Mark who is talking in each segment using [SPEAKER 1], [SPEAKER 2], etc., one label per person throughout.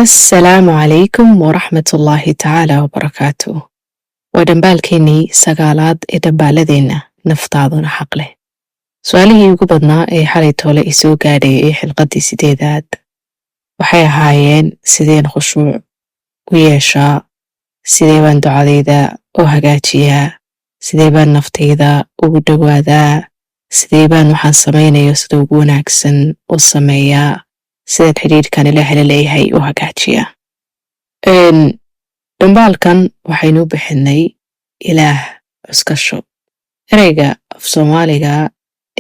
[SPEAKER 1] Assalaamu calaykum waraxmatullaahi tacaala wabarakaatu. Waa dhambaalkeennii sagaalaad ee dhambaaladeenna Naftaaduna Xaq Leh. Su-aalihii ugu badnaa ee xalay toole isoo gaadhay ee xilqaddii sideedaad waxay ahaayeen: sideen khushuuc u yeeshaa? Sidee baan ducadayda u hagaajiyaa? Sidee baan naftayda ugu dhowaadaa? Sidee baan waxaan samaynayo sida ugu wanaagsan u sameeyaa? Sideen xidhiidhkan Ilaahay la leeyahay u hagaajiyaa? Dhambaalkan waxaynu u bixinay Ilaah cuskasho. Ereyga af Soomaaliga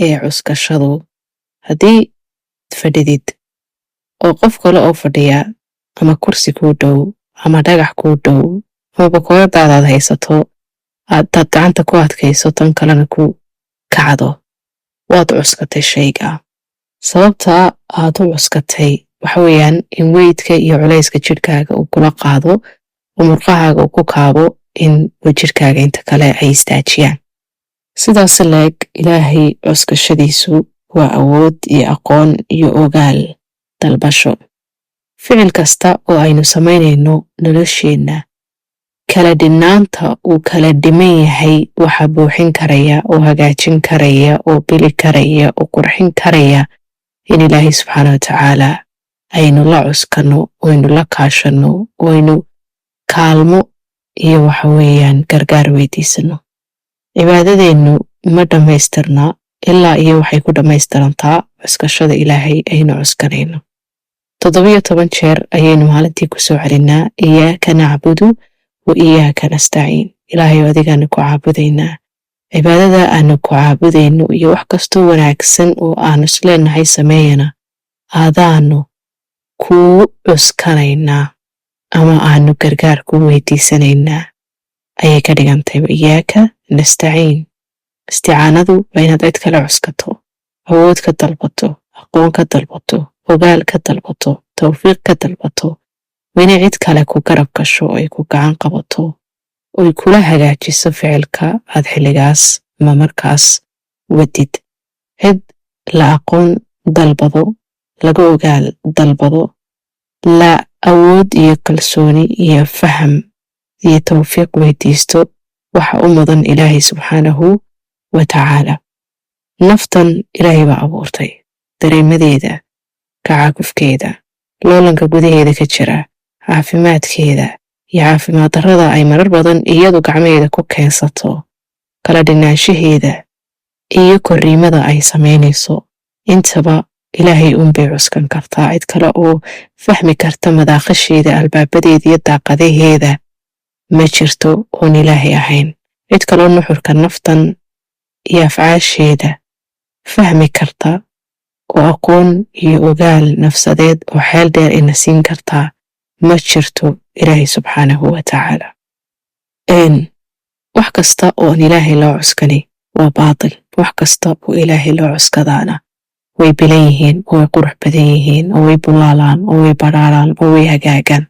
[SPEAKER 1] ee cuskashadu, haddii fadhidid oo qof kale oo fadhiya ama kursi kuu dhow ama dhagax kuu dhow ama bakooradaadaad haysato aadaad gacanta ku adkayso, tan kalena ku kacdo, waad cuskatay shayga. Sababta aad u cuskatay waxa weeyaan in weydka iyo culayska jidhkaaga uu kula qaado oo murqahaaga uu ku kaabo, in jidhkaaga inta kale ay istaajiyaan. Sidaas leeg, Ilaahay cuskashadiisu waa awood iyo aqoon iyo ogaal dalbasho. Ficil kasta oo aynu samaynayno nolosheenna, kala dhinaanta uu kala dhiman yahay waxa buuxin karaya oo hagaajin karaya oo bili karaya oo qurxin karaya in Ilaahay subxaana wa tacaala aynu la cuskanno, oynu la kaashanno, oynu kaalmo iyo waxa weeyaan gargaar weydiisano. Cibaadadeennu ma dhammaystirna ilaa iyo waxay ku dhammaystirantaa cuskashada Ilaahay aynu cuskanayno. 17 jeer ayaynu maalintii ku soo celinaa "iyaaka nacbudu wa iyaaka nastaciin". Ilaahayo, adigaanu ku caabudaynaa. Cibaadada aanu ku caabudayno iyo wax kastoo wanaagsan oo aanu isleenahay sameeyana, aadaanu kuu cuskanaynaa ama aanu gargaar ku weydiisanaynaa ayay ka dhigantay "iyaaka nastaciin". Isticaanadu waa inaad cid kale cuskato, awood ka dalbato, aqoon ka dalbato, ogaal ka dalbato, tawfiiq ka dalbato. Waa inay cid kale ku garab gasho, ay ku gacan qabato, oy kula hagaajiso ficilka aad xilligaas ama markaas wadid. Cid la aqoon dalbado, laga ogaal dalbado, la awood iyo kalsooni iyo faham iyo tawfiiq weydiisto, waxa u mudan Ilaahay subxaanahu wa tacaala. Naftan Ilaahay baa abuurtay. Dareemadeeda, kacaakufkeeda, loolanka gudaheeda ka jira, caafimaadkeeda iyo caafimaad darrada ay marar badan iyadu gacmaheeda ku keensato, kala dhinaanshaheeda iyo korriimada ay samaynayso, intaba Ilaahay unbay cuskan kartaa. Cid kale oo fahmi karta madaaqasheeda, albaabadeeda iyo daaqadaheeda ma jirto oon Ilaahay ahayn. Cid kaloo nuxurka naftan iyo afcaasheeda fahmi karta oo aqoon iyo ogaal nafsadeed oo xeel dheer ina siin kartaa ma jirto Ilaahay subxaanahu wa tacaala. Wax kasta oo aan Ilaahay loo cuskani waa baatil. Wax kasta oo Ilaahay loo cuskadaana way bilan yihiin oo way qurux badan yihiin oo way bulaalaan oo way badhaaraan oo way hagaagaan.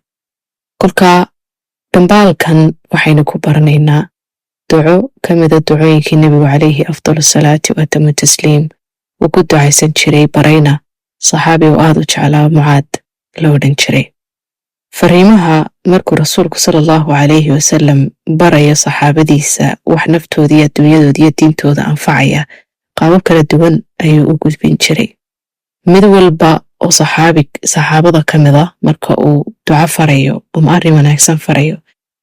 [SPEAKER 1] Kolkaa dhambaalkan waxaynu ku baranaynaa duco ka mida ducooyinkii Nebigu calayhi afdal asalaati wa atamu tasliim uu ku ducaysan jiray, barayna saxaabi uu aad u jeclaa, Mucaad la odhan jiray. Fariimaha markuu Rasuulku sala Allahu calayhi wasalam barayo saxaabadiisa wax naftooda iyo adduunyadooda iyo diintooda anfacaya, qaabab kala duwan ayuu u gudbin jiray. Mid walba oo saxaabi saxaabada ka mid a, marka uu duco farayo ama arrin wanaagsan farayo,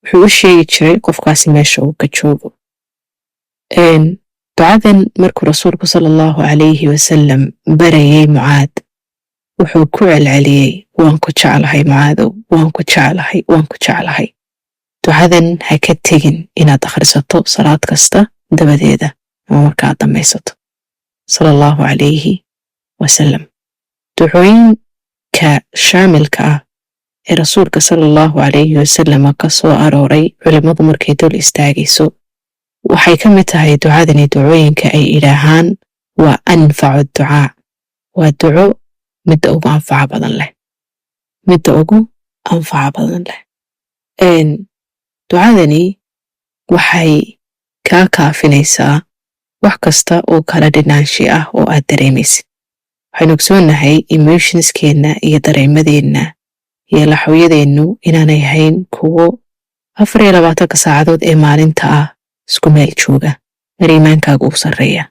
[SPEAKER 1] wuxuu u sheegi jiray qofkaasi meesha uu ka joogo. Ducadan markuu Rasuulku sala Allahu calayhi wasalam barayay Mucaad, wuxuu ku celceliyey: "Waan ku jeclahay, Mucaadow, waan ku jeclahay, waan ku jeclahay. Ducadan ha ka tegin inaad akhrisato salaad kasta dabadeeda ama marka aad dhammaysato." Sala Allahu calayhi wasalam. Ducooyinka shaamilka ah ee Rasuulka sala Allahu calayhi wasalam ka soo arooray, culimmadu markay dul istaagayso, waxay ka mid tahay ducadani ducooyinka ay idhaahaan waa anfacu ducaa, waa duco midda ugu anfaca badan leh, midda ugu anfaca badan leh. Ducadani waxay kaa kaafinaysaa wax kasta oo kala dhinaanshi ah oo aad dareemaysid. Waxaynu ogsoonnahay emotionskeenna iyo dareemadeenna. Iyo laxooyadeennu inaanay ahayn kuwo 24-ka saacadood ee maalinta ah isku meel jooga. Mar iimaankaagu uu sarreeya,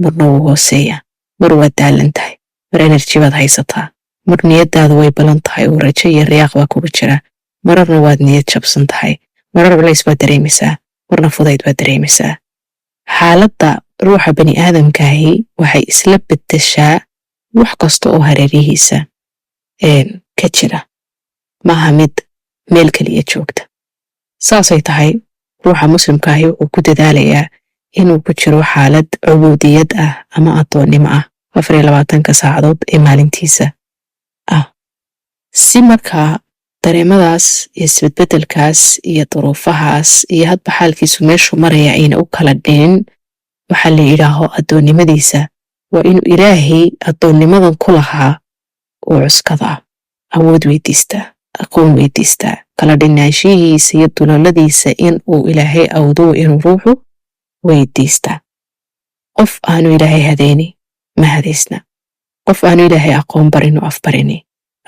[SPEAKER 1] marna wuu hooseeya. Mar waad daalan tahay, mar energy baad haysataa, mar niyadaadu way balan tahay oo rajo iyo riyaaq baa kugu jira, mararna waad niyad jabsan tahay, marar culays baad dareemaysaa, marna fudayd baad dareemaysaa. Xaaladda ruuxa bani aadamkaahi waxay isla bedeshaa wax kasta oo hareerihiisa ka jira. Maaha mid meel keliya joogta. Saasay tahay, ruuxa muslimkaahi wuxuu ku dadaalayaa inuu ku jiro xaalad cubuudiyad ah ama addoonnimo ah 24-ka saacadood ee maalintiisa ah, si markaa dareemadaas iyo isbedbedelkaas iyo duruufahaas iyo hadba xaalkiisu meeshuu maraya ayna u kala dhinin. Waxaa la yidhaaho addoonnimadiisa waa inuu Ilaahay addoonnimadan ku lahaa uu cuskadaa, awood weydiistaa, aqoon weydiistaa, kala dhinaanshihiisa iyo duloladiisa in uu Ilaahay awdo inuu ruuxu weydiistaa. Qof aanu Ilaahay hadeyni ma hadaysna. Qof aanu Ilaahay aqoon barin oo af barini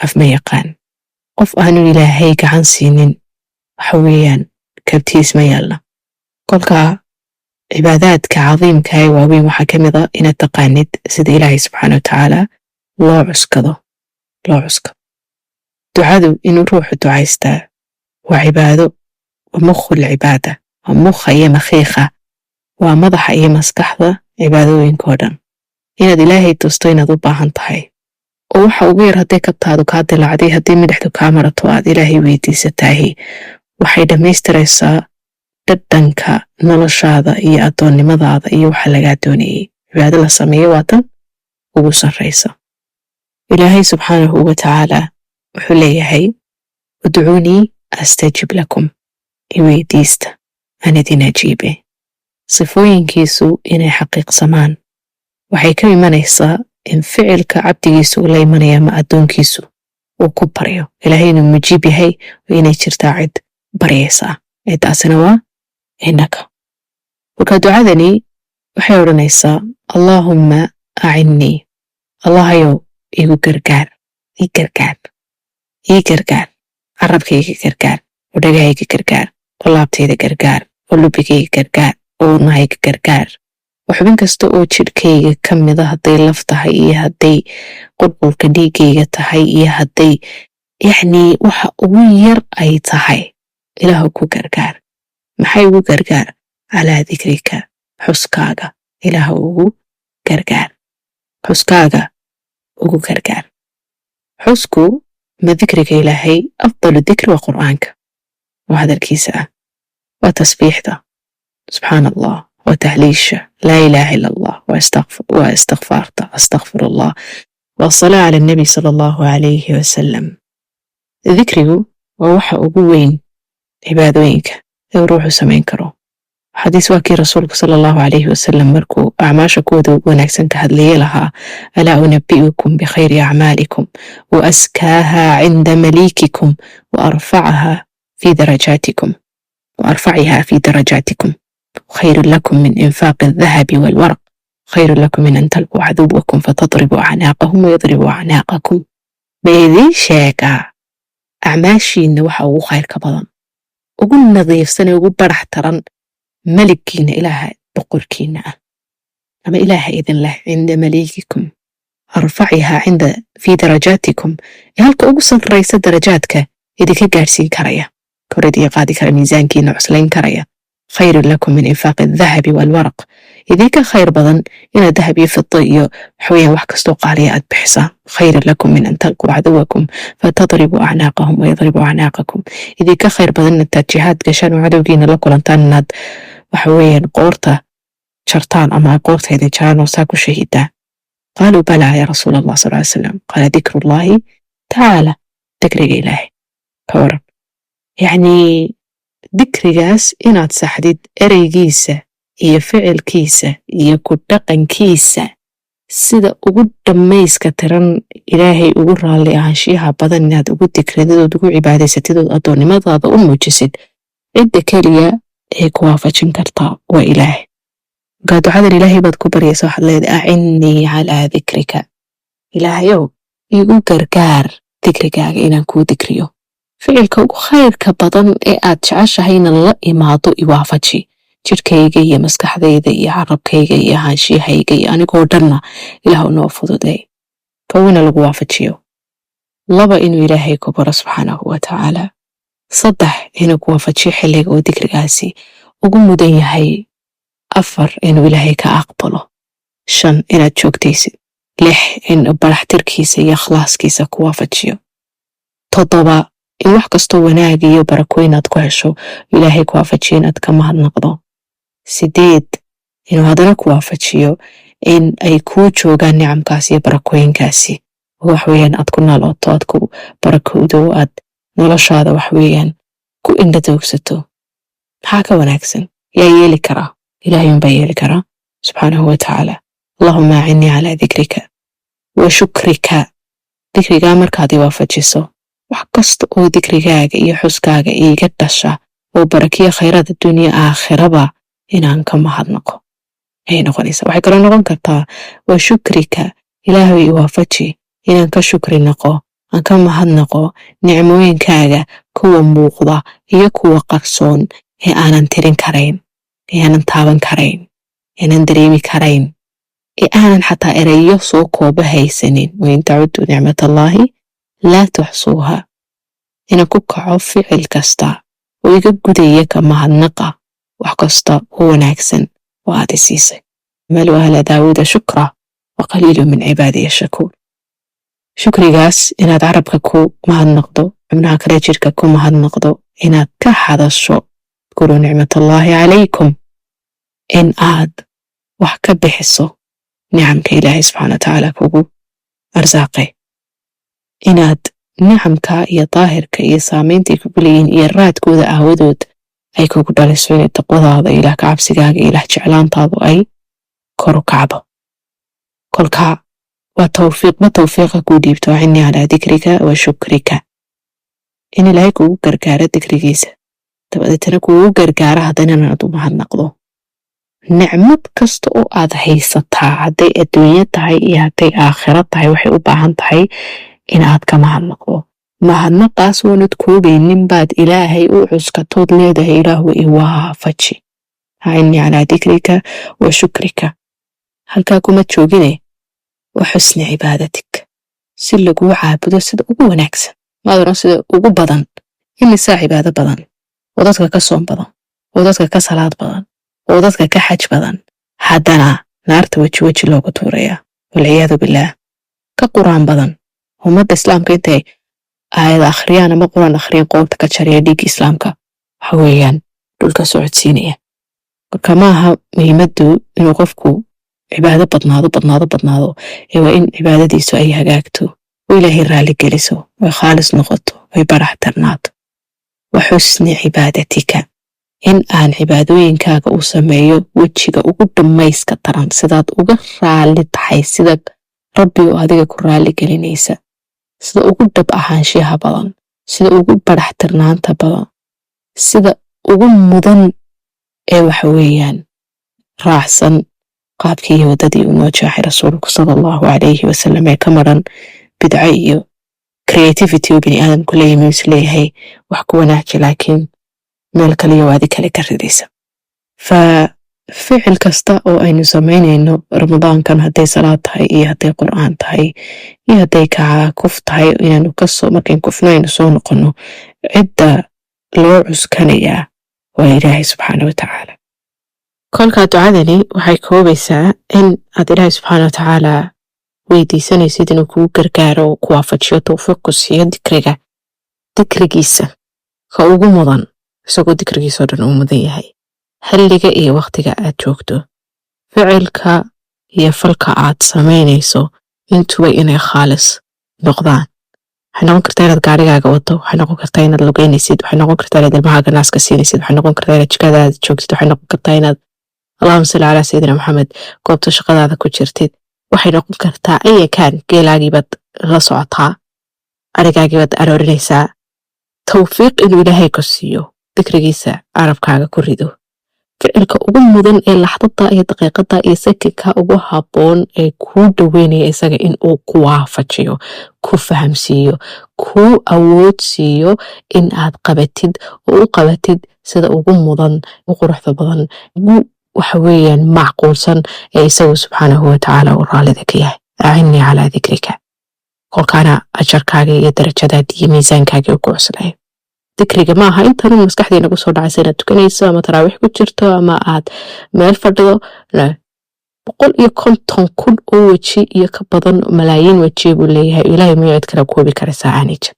[SPEAKER 1] af ma yaqaan. Qof aanu Ilaahay gacan siinin, waxa weeyaan, kabtiis ma yeelna. Kolkaa cibaadaadka cadiimka ee waaweyn waxaa ka mid a inaad taqaanid sida Ilaahay subxaana wa tacaala loo cuskado, loo cuskado. Ducadu, inuu ruuxu ducaystaa, waa cibaado, waa مخ العبادة, waa mukha iyo makhiikha, waa madaxa iyo maskaxda cibaadooyinkoo dhan. Inaad Ilaahay tusto inaad u baahan tahay, oo waxa ugu yar hadday kabtaadu kaa dilaacday, haddii midhaxdu kaa marato, aad Ilaahay weydiisataahi, waxay dhammaystiraysaa dhadhanka noloshaada iyo addoonnimadaada iyo waxa lagaa doonayay. Cibaado la sameeyo waa tan ugu sarraysa. Ilaahay subxaanahu wa tacaala wuxuu leeyahay: "ادعوني أستجب لكم", iweydiista, aan idin ajiibe. Sifooyinkiisu inay xaqiiqsamaan waxay ka imanaysaa in ficilka cabdigiisu uu la imanaya ama addoonkiisu uu ku baryo Ilaahay inuu mujiib yahay oo inay jirtaa cid baryaysaa. Ciddaasina waa innaka. Marka ducadani waxay odhanaysaa: "اللهم أعني", Allahayow igu gargaar, ii gargaar, ii gargaar, carabkayga gargaar, oo dhagahayga gargaar, oo laabtayda gargaar, oo lubigayga gargaar, oo wadnahayga gargaar, oo xubin kasta oo jidhkayga ka mida, hadday laf tahay iyo hadday qulqulka dhiiggayga tahay iyo hadday, yacnii, waxa ugu yar ay tahay, Ilaahu ku gargaar. Maxay ugu gargaar? "على ذكرك", xuskaaga Ilaahu ugu gargaar, xuskaaga ugu gargaar. Xusku ma dikriga Ilaahay, أفضل ذكر waa Qur'aanka oo hadalkiisa ah, waa tasbiixda, subxaan Allah, waa tahliisha, لا إله إلا الله, waa istikfaarta, أستغفر الله, waa الصلاة على النبي صلى الله عليه وسلم. Dikrigu waa waxa ugu weyn cibaadooyinka ee uu ruuxu samayn karo. Xadiis waa kii rasuulku صلى الله عليه وسلم markuu acmaasha kuwooda ugu wanaagsan ka hadlayay lahaa: "ألا أنبئكم بخير أعمالكم وأزكاها عند مليككم وأرفعها في درجاتكم وأرفعها في درجاتكم، خير لكم من إنفاق الذهب والورق، خير لكم من أن تلقوا عدوكم فتضربوا أعناقهم ويضربوا أعناقكم"? Ma idiin sheegaa acmaashiinna waxa ugu khayrka badan, ugu nadiifsan ee ugu barax taran meligkiina, Ilaaha boqorkiina ah ama Ilaaha idin leh, عند مليككم، أرفعها عند في درجاتكم, ee halka ugu sarraysa darajaadka idinka gaadhsiin karaya, kor idiin qaadi kara, miisaankiina cuslayn karaya? خير لكم من إنفاق الذهب والورق, idinka khayr badan inaad dahab iyo fida iyo waxaweyaan wax kastoo qaaliya aad bixisaan. خير لكم من أن تلقوا عدوكم فتضربوا أعناقهم ويضربوا أعناقكم, idinka khayr badan intaad jihaad gashaan oo cadowgiina la kulantaan inaad, waxa weeyaan, qoorta jartaan ama ay qoorta idin jaraan oo saa ku shahiidaan. قالوا بلى يا رسول الله صلى الله عليه وسلم. قال: ذكر الله تعالى. Dikriga Ilaahay ka waran? Yacni, dikrigaas inaad saxdid ereygiisa iyo ficilkiisa iyo ku dhaqankiisa sida ugu dhammayska tiran, Ilaahay ugu raalli ahaanshiyaha badan inaad ugu dikridid ood ugu cibaadaysatid ood addoonnimadaada u muujisid, cidda keliya ee ku waafajin kartaa waa Ilaahay. Markaa ducadan Ilaahay baad ku baryaysa. Waxaad leedahay: "أعني على ذكرك", Ilaahayow igu gargaar dikrigaaga inaan kuu dikriyo. Ficilka ugu khayrka badan ee aad jeceshahay inaan la imaado iwaafaji. Jidhkayga iyo maskaxdayda iyo carabkayga iyo ahaanshiyahayga iyo anigoo dhanna Ilaahu noo fududee. Kowina lagu waafajiyo. Laba, inuu Ilaahay ku baro subxaanahu wa tacaala. Saddex, inuu ku waafajiyo xilliga uu dikrigaasi ugu mudan yahay. Afar, inuu Ilaahay ka aqbalo. Shan, inaad joogtaysid. Lix, in baraxtirkiisa iyo ikhlaaskiisa ku waafajiyo. Toddoba, in wax kastoo wanaag iyo barakooyin aad ku hesho Ilaahay ku waafajiyo inaad ka mahadnaqdo. Sideed, inuu haddana ku waafajiyo in ay kuu joogaan nicamkaasi iyo barakooyinkaasi, oo waxweeyaan aad ku naalooto, aad ku barakowdo, aad noloshaada waxweeyaan ku indhadoogsato. Maxaa ka wanaagsan? Yaa yeeli karaa? Ilaahay unbaa yeeli karaa subxaanahu wa tacaala. Allahuma acinnii calaa dikrika wa shukrika. Dikrigaa markaad i waafajiso, wax kasta oo dikrigaaga iyo xuskaaga iiga dhasha oo barakiyo khayraad adduunya aakhiraba inaan ka mahadnaqo ayay noqonaysaa. Waxay kaloo noqon kartaa wa shukrika, Ilaahay i waafaji inaan ka shukri naqo, aan ka mahadnaqo nicmooyinkaaga, kuwa muuqda iyo kuwa qarsoon ee aanan tirin karayn, ee aanan taaban karayn, ee aanan dareemi karayn, ee aanan xataa erayo soo kooba haysanin. Wain tacuduu nicmat allaahi laa tuxsuuha. Inaan ku kaco ficil kasta oo iga gudaya ka mahadnaqa wax kasta oo wanaagsan oo aad i siisay. Icmaluu aala Daawuuda shukra wa qaliilu min cibaadiya shakuur. Shukrigaas inaad carabka ku mahadnaqdo, xubnaha kale jirka ku mahadnaqdo, inaad ka hadasho udkuruu nicmatallaahi calaykum, in aad wax ka bixiso nicamka Ilaahay subxaana wa tacaala kugu arsaaqay, inaad nicamka iyo daahirka iyo saameynta ay kugu leeyihiin iyo raadkooda aawadood ay kugu dhaliso inay taqwadaada, Ilaah ka cabsigaaga, Ilaah jeclaantaadu ay kor u kacdo. Kolka waa tawfiiq, ma tawfiiqa kuu dhiibto. Acinnii calaa dikrika wa shukrika, in Ilaahay kugu gargaaro dikrigiisa, dabadeetana kugu gargaaro haddana inaad u mahadnaqdo nicmad kasta oo aad haysataa. Hadday adduunyo tahay iyo hadday aakhiro tahay, waxay u baahan tahay in aad ka mahadnaqdo. Mahadnaqaas oonad koobaynin baad Ilaahay u cuskatood leedahay: Ilaahu iwaafaji, acinnii calaa dikrika wa shukrika. Halkaa kuma joogine, wa xusni cibaadatik, si laguu caabudo sida ugu wanaagsan, maadano sida ugu badan. Imisaa cibaado badan oo dadka ka soom badan, oo dadka ka salaad badan, oo dadka ka xaj badan, haddana naarta weji weji looga tuurayaa, walciyaadu billaah? Ka qur-aan badan, ummadda islaamka intay aayada akhriyaan ama qur-aan akhriyaan qoobta ka jaraya, dhiigga islaamka waxa weeyaan dhulka socodsiinaya. Marka maaha muhiimaddu inuu qofku cibaado badnaado, badnaado, badnaado, ee waa in cibaadadiisu ay hagaagto oo Ilaahay raalli geliso, oy khaalis noqoto, oy barax tarnaato. Wa xusni cibaadatika, in aan cibaadooyinkaaga u sameeyo wejiga ugu dhammayska taran, sidaad uga raalli tahay, sida Rabbi oo adiga ku raalli gelinaysa, sida ugu dhab ahaanshiyaha badan, sida ugu barax tirnaanta badan, sida ugu mudan ee waxa weeyaan raacsan qaabkii iyo waddadii uu noo jeexay Rasuulku sala Allahu calayhi wasalam, ee ka maran bidco iyo creativity uu bini aadamku leeyimi, is leeyahay wax ku wanaaji, laakiin meel kaliya waadi kale ka ridaysa. Fa ficil kasta oo aynu samaynayno Ramadaankan, hadday salaad tahay iyo hadday qur'aan tahay iyo hadday kacaa kuf tahay, inaanu kasoo markayn kufno aynu soo noqono, cidda loo cuskanayaa waa Ilaahay subxaana wa tacaala. Kolkaa ducadani waxay koobaysaa in aad Ilaahay subxaana wa tacaala weydiisanaysid inuu kugu gargaaro oo ku waafajiyo, tawfiiq ku siiyo dikriga, dikrigiisa ka ugu mudan, isagoo dikrigiisoo dhan uu mudan yahay, xilliga iyo wakhtiga aad joogto, ficilka iyo falka aad samaynayso intuba inay khaalis noqdaan. Waxay noqon kartaa inaad gaarigaaga wado, waxay noqon kartaa inaad lugeynaysid, waxay noqon kartaa inaad ilmahaaga naaska siinaysid, waxay noqon kartaa inaad jikadaada joogtid, waxay noqon kartaa inaad, allahuma salli calaa sayidina Maxamed, goobta shaqadaada ku jirtid. Waxay noqon kartaa ayakaan geelaagiibaad la socotaa, arigaagiibaad aroorinaysaa. Tawfiiq inuu Ilaahay ku siiyo dikrigiisa carabkaaga ku rido. Ficilka ugu mudan ee laxdada iyo daqiiqada iyo sakinka ugu haboon ee kuu dhaweynaya isaga in uu ku waafajiyo, ku fahamsiiyo, kuu awood siiyo in aad qabatid oo u qabatid sida ugu mudan, ugu quruxda badan, ugu, waxa weeyaan, macquulsan ee isagu subxaanahu watacaala uu raallida ka yahay. أعني على ذكرك. Kolkaana ajarkaaga iyo darajadaad iyo miisaankaaga ku cuslaya. Dikriga maaha intanun maskaxdii nagu soo dhacaysa inaad tukanayso ama taraawiix ku jirto ama aad meel fadhido. 150,000 oo weji iyo ka badan, malaayiin weji buu leeyahay Ilaahay. Miyo cid kale koobi karaysaa aanay jir.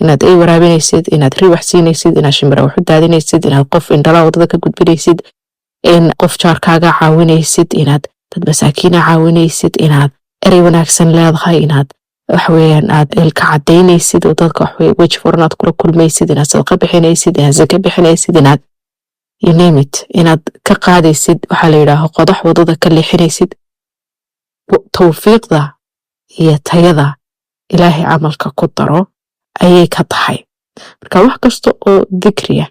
[SPEAKER 1] Inaad ay waraabinaysid, inaad ri wax siinaysid, inaad shimbira wax u daadinaysid, inaad qof indhala wadada ka gudbinaysid, in qof jaarkaaga caawinaysid, inaad dad masaakiina caawinaysid, inaad erey wanaagsan leedahay, inaad, waxaweyaan, aad ilka cadaynaysid oo dadka, waxaweye, weji furan aad kula kulmaysid, inaad sadaqa bixinaysid, inaad zaka bixinaysid, inaad, you name it, inaad ka qaadaysid, waxaa la yidhaaho, qodax wadada ka leexinaysid. Towfiiqda iyo tayada Ilaahay camalka ku daro ayay ka tahay. Marka wax kasta oo dikriya,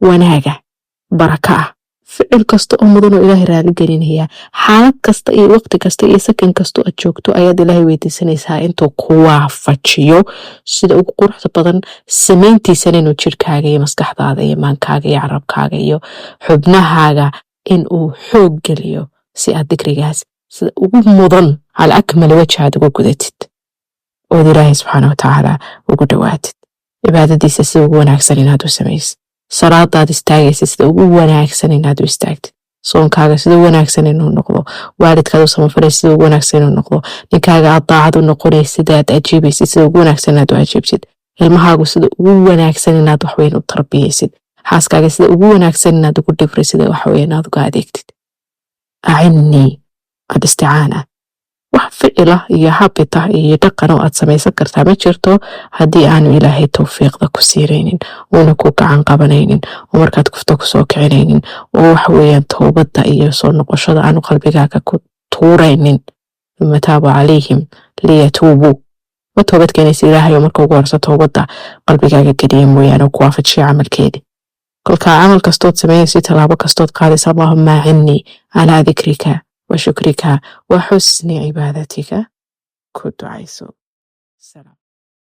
[SPEAKER 1] wanaaga, baraka ah, ficil kasta oo mudan oo Ilaahay raali gelinaya, xaalad kasta iyo waqti kasta iyo sakan kasta aad joogto ayaad Ilaahay weydiisanaysaa intuu ku waafajiyo sida ugu quruxda badan samayntiisana, inuu jirkaaga iyo maskaxdaada iyo maankaaga iyo carabkaaga iyo xubnahaaga in uu xoog geliyo si aad dikrigaas sida ugu mudan على أكمل وجه aad ugu gudatid ood Ilaahay subxaana watacaala ugu dhowaatid, cibaadadiisa sida ugu wanaagsan inaad u samaysid, salaadaad istaagaysa sida ugu wanaagsan inaad u istaagtid, soonkaaga sida ugu wanaagsan inuu noqdo, waalidkaad u samafalay sida ugu wanaagsan inuu noqdo, ninkaaga aad daacad u noqonaysid, aad ajiibaysid, sida ugu wanaagsan inaad u ajiibsid, ilmahaagu sida ugu wanaagsan inaad waxweyn u tarbiyaysid, xaaskaaga sida ugu wanaagsan inaad ugu dhibrisid, waxweyn aad uga adeegtid. أعني الاستعانة. Wax ficila iyo habit ah iyo dhaqan oo aad samaysan kartaa ma jirto haddii aanu Ilaahay towfiiqda ku siinaynin, uuna ku gacan qabanaynin, oo markaad kufta kusoo kicinaynin, oo, waxa weeyaan, towbadda iyo soo noqoshada aanu qalbigaaga ku tuuraynin. ثم تاب عليهم ليتوبوا. Ma toobad keenaysa Ilaahay oo marka ugu horeysa toobadda qalbigaaga geliya mooyaane oo ku waafajiya camalkeedii. Kolkaa camal kastood samaynaysa, tallaabo kastood qaadaysa, اللهم أعني على ذكرك وشكرك وحسن عبادتك, ku ducayso. Salaam.